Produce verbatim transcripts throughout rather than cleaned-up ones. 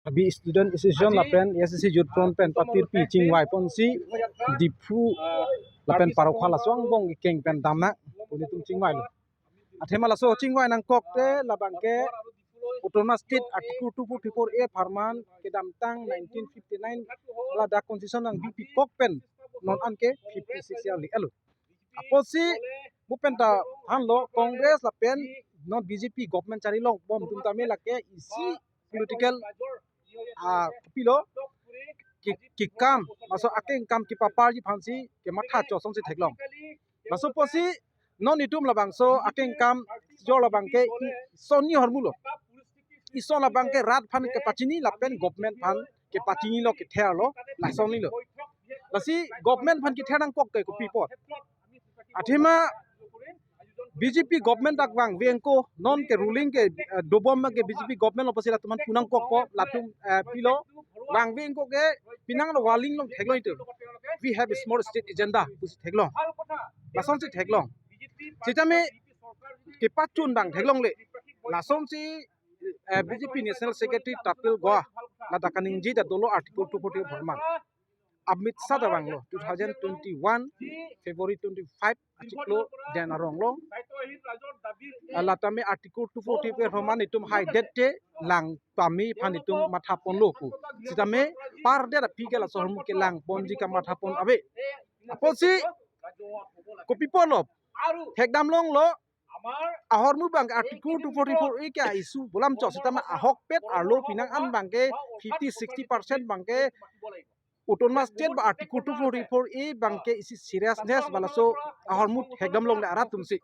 Karbi Student Association lapen A S D C Youth Front pen patirpi chingvai ponsi Diphu lapen Parokha laso angbong kekeng pen damnang pu nelitum chingvailo. Athema laso chingvai nangkok te labang ke Autonomous State Article two forty-four A apharman kedamtang nineteen fifty-nine ladak Constitution nangbipi kok pen non an ke fifty-six year li-etlo. Apotsi mo pen ta hanlo Congress lapen non B J P government chari longbom atum tame lake isi political ah pilo ke, kekam laso akengkam kepaparji aphansi kematha chot asonsi theklong. Laso apotsi non itum labangso akengkam jor labang ke ison ni ahormu lo. Ison labang ke rat aphan kepachini lapen government aphan kepachinilo ketherlo lasonlo. Lasi government aphan kether nangkok ke kopi apot. Athema B J P government dak vangve ingko non ke ruling ke eh, dobom ke B J P government lo apotsi latum aphan pu nangkokpo latum eh, pilo vangve ingko ke penang lo waling long theklong itum. We have a small state agenda pusi theklong. Lasonsi theklong. Sitame kepachun abang theklongle. Lasonsi eh, B J P National Secretary Tapil Goa ladak kaningje ta dolo Article two forty apharman. Amit Shah ta vanglo two thousand twenty-one February twenty-five achiklo den arong lo. Alatame Article two forty apharman itum haidet te lang pame aphan itum matha ponlo pu. Sitame pardet aphi ke laso ahormu kelang ponji kamatha pon ave. Apotsi kopi apotlo thekdam longlo ahormu abang Article two forty-four A ke issue bolam chot sitame ahokpet arlo penang an abang ke fifty sixty percent abang ke Autonomous State ba Article two forty-four A abang ke isi seriousness ba laso ahormu thekdam longle arat atumsi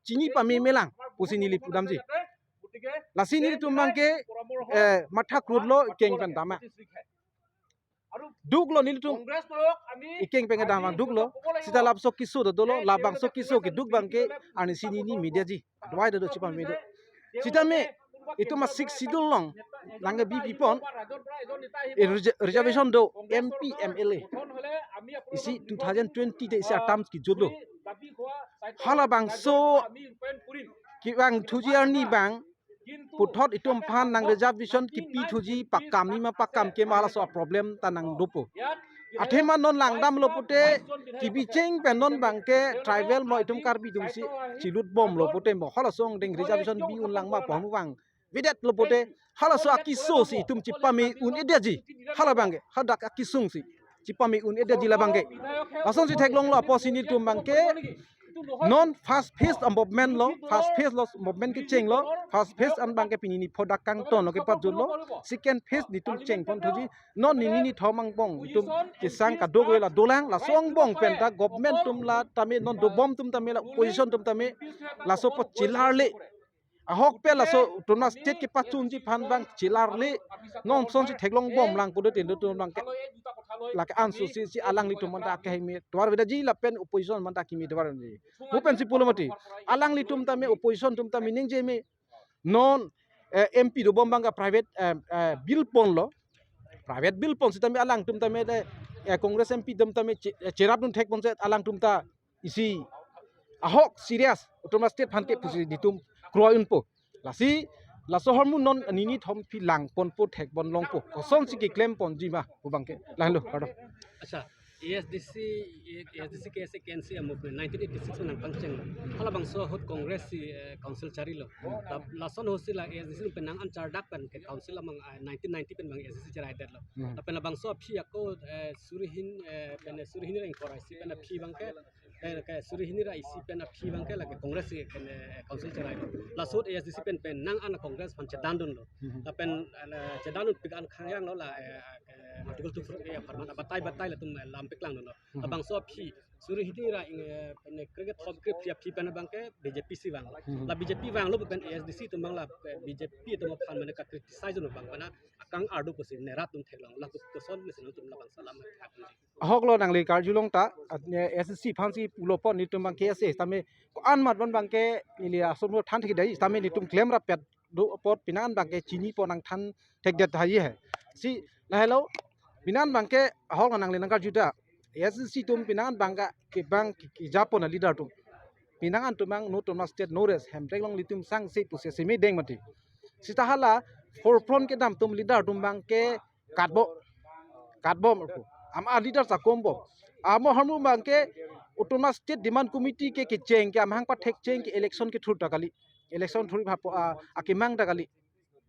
chini pame melang pusi neli pudamji. Lasi nelitum abang ke eh, matha krutlo kekeng pen damnang. Duklo nelitum ikeng pengedam abang duklo. Sita labangso keso do dolo, labangso keso keduk abang ke arnisi neli media ji. Advai do chipame do. Sitame itum a Sixth Schedule along nangkebipi pon eh, reser- reservation do M P M L A. Isi two thousand twenty te isi a terms kejut lo. Halabangso kevang thuji arni abang puthot itum aphan nang reservation kepi thuji pakam ni ma pakam ke ma laso problem ta nang dopo. Athema non langdamlo pute kebicheng pen non abang ke tribal mo itum Karbi atumsi chilut bomlo pute mo halaso angdeng reservation bi un lang ma pu ahormu vangvedetlo pute halaso akeso si itum chipame un-edetji. Halabang ke hadak akesung si chipame un-edetji labang ke. Lasonsi theklonglo apotsi nelitum abang ke non first phase a movement lo, first phase lo movement kechenglo, first phase an abang ke pini ni phodak kangton lo kepajutlo, second phase nelitum cheng pon thuji, non nini nithom angbong itum kesang kadokave la dolang, laso angbong pen ta government atum la tame non dobom atum tame la opposition atum tame laso apot chelarle. Ahokpet laso Autonomous State kepachunji aphan abang chelarle. Non asonsi theklong bomlang pu do tin do tum abang ke lake ansu si si alanglitum anta keheme tovar vedetji lapen opposition anta keme tovar ji. Mo pensi pulo mati. Alanglitum tame opposition atum tame ningje me non eh, M P dobom abang ke private eh, eh, bill ponlo. Private bill pon sitame alangtum tame de eh, Congress M P atum tame che- eh, cherapdun thek ponsi alangtum ta isi ahok serious Autonomous State aphan ke pusi nelitum kroi unpo. Lasi laso ahormu non nini nithom aphi lang ponpo thek pon longpo. Kosonsi keklem ponji ma pu abang ke. Lahenlo, kardom. Accha, A S D C, A S D C K S A K N C M movement nineteen eighty-six nangpangcheng. Halabangso ahut Congress si eh, council charilo. La- Lason ahut si la A S D C penang an chardak pen ke council amang ah, nineteen ninety pen abang A S D C cheraidetlo. Hmm. Lapen labangso aphi ako eh, suri hini eh, pen suri hini ra ingkoi ra isi pen aphi abang ke eh, ke suri hini ra isi pen aphi abang ke lake Congress si pen eh, council cherailo. Laso ahut A S D C pen penang an Congress aphan chedandunlo. Hmm. Lapen eh, chedandun pik an khangyang lo la eh, eh, Article two forty-four A apharman batai batai latum eh, lam piklangdunlo. Hmm. Labangso aphi suri hini ra ing eh, pen krekethom krephli aphi pen abang ke B J P si vang. Hmm. La B J P vanglo pen A S D C atum abang la eh, B J P atum aphan mane ka criticize no abang pen akang ardu pusi ne rat atum theklong la kut koson mesen atum labangso alam thak. Ahoklo nangli karjulong ta at- eh, A S D C aphansi pulo pon nelitum abang K S A tame ko-an mat pon abang ke neli ason mo than thekdai tame nelitum klem rapet do apot penang an abang ke chini pon nangthan thekdet hai he. Si lahelo penang an abang ke ahok nangli nangkarju ta A S D C atum penang an abang ke kevang ke- keja pon a leader atum. Penang an atum abang no Autonomous State no rest Hemprek longlitum sangse pusi semi deng mati. Sita hala forefront kedam atum leader atum abangke katbom, katbom ako. Ama leader sakom bom. Amo ahormu abangke Autonomous State Demand Committee ke kecheng ke amahang pathek cheng ke election kethur ta kali. Election thur bhapo a, akemang ta kali.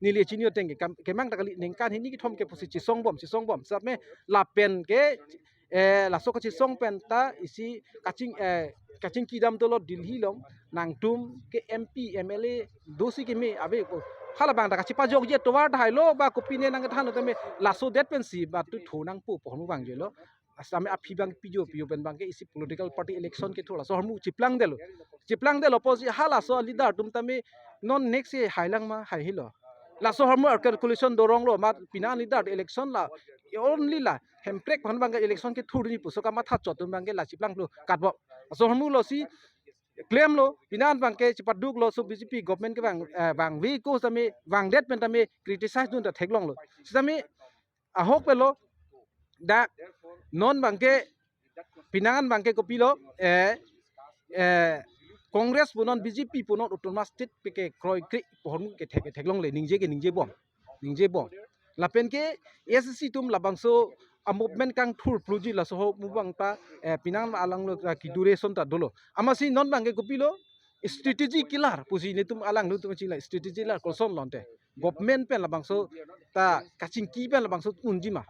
Neli chini ateng ke kam, kemang ta kali, ningkan hini kethom ke pusi chesong bom, chesong bom. Same lapen ke, eh, laso kachesong pen ta isi kaching, eh, kachingki dam dolo Delhi along, nangtum ke M P, M L A dosi keme ave ako. Halabang ta kachepajokji atovar tahai lo ba kopine nangkethan lo tame laso det pensi ba tu thu nangpo pu ahormu abang jelo. Same aphi abang pijo pijo pen abangke isi political party election kethur laso ahormu cheplangdetlo. Cheplangdetlo pusi halaso leader atum tame non next ye hailang ma haihelo. Laso ahormu ar calculation dorong lo, mat pini an leader election la only la Hemprek aphan abangke election kethur ni pusi kamatha chot atum abangke la cheplanglo katbom. Laso ahormu lo si klemlo, pini an abangke chepaduklo, so B J P government ke vang, eh, vangve ako same vangdet pen tame criticize dun ta theklonglo. Sitame ahok pelo, dak non abangke pini an abangke kopilo, eh, eh, Congress punon, B J P punon, Autonomous State pike kroikre pu ahormu kethek, theklongle, ningje ke ningje bom, ningje bom. Lapen ke A S D C atum labangso a movement kangthur ploji laso ahormu abang ta, eh, pini an alanglo, eh, ki duration ta dolo. Amatsi non abangke kopilo, strategy killer pusi netum alangtum chila strategy killer koson lonte. Government pen labangso ta kachingki pen labangso unji ma.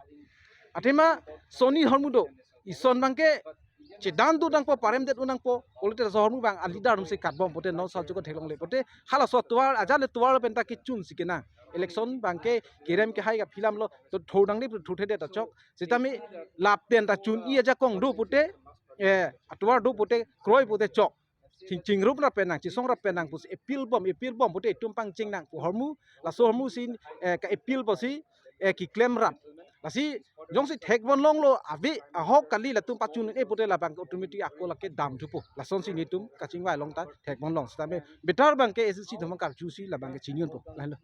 Athema sonni ahormu do, ison abangke chedan tu nangpo, parem det un nangpo, pulote laso ahormu abang a leader atum si katbom pute non sa joko theklongle pute halaso atovar ajat le atovar pen ta kechun si kena. Election abangke kerem kehai ka philam lo, to thur nangle thurthedet ta chok. Sitame lapen ta chun-i ajakong do pute, eh, atovar do pute, kroi pute chok. Ching, chingrup ra pen nang, chesong ra pen nang pusi appeal bom, appeal bom pute itum pangcheng nang pu ahormu, laso ahormu si, eh, ka appeal pusi, eh, keklem rap. Lasi jongsi thekbom longlo ave ahok kali latum pachun-e pute labang automatic ako lake dam thupo. Lasonsi netum kachingvai along ta thekbom long. Sitame better abangke A S D C atum karjusi labangke chini unpo. Lahelo.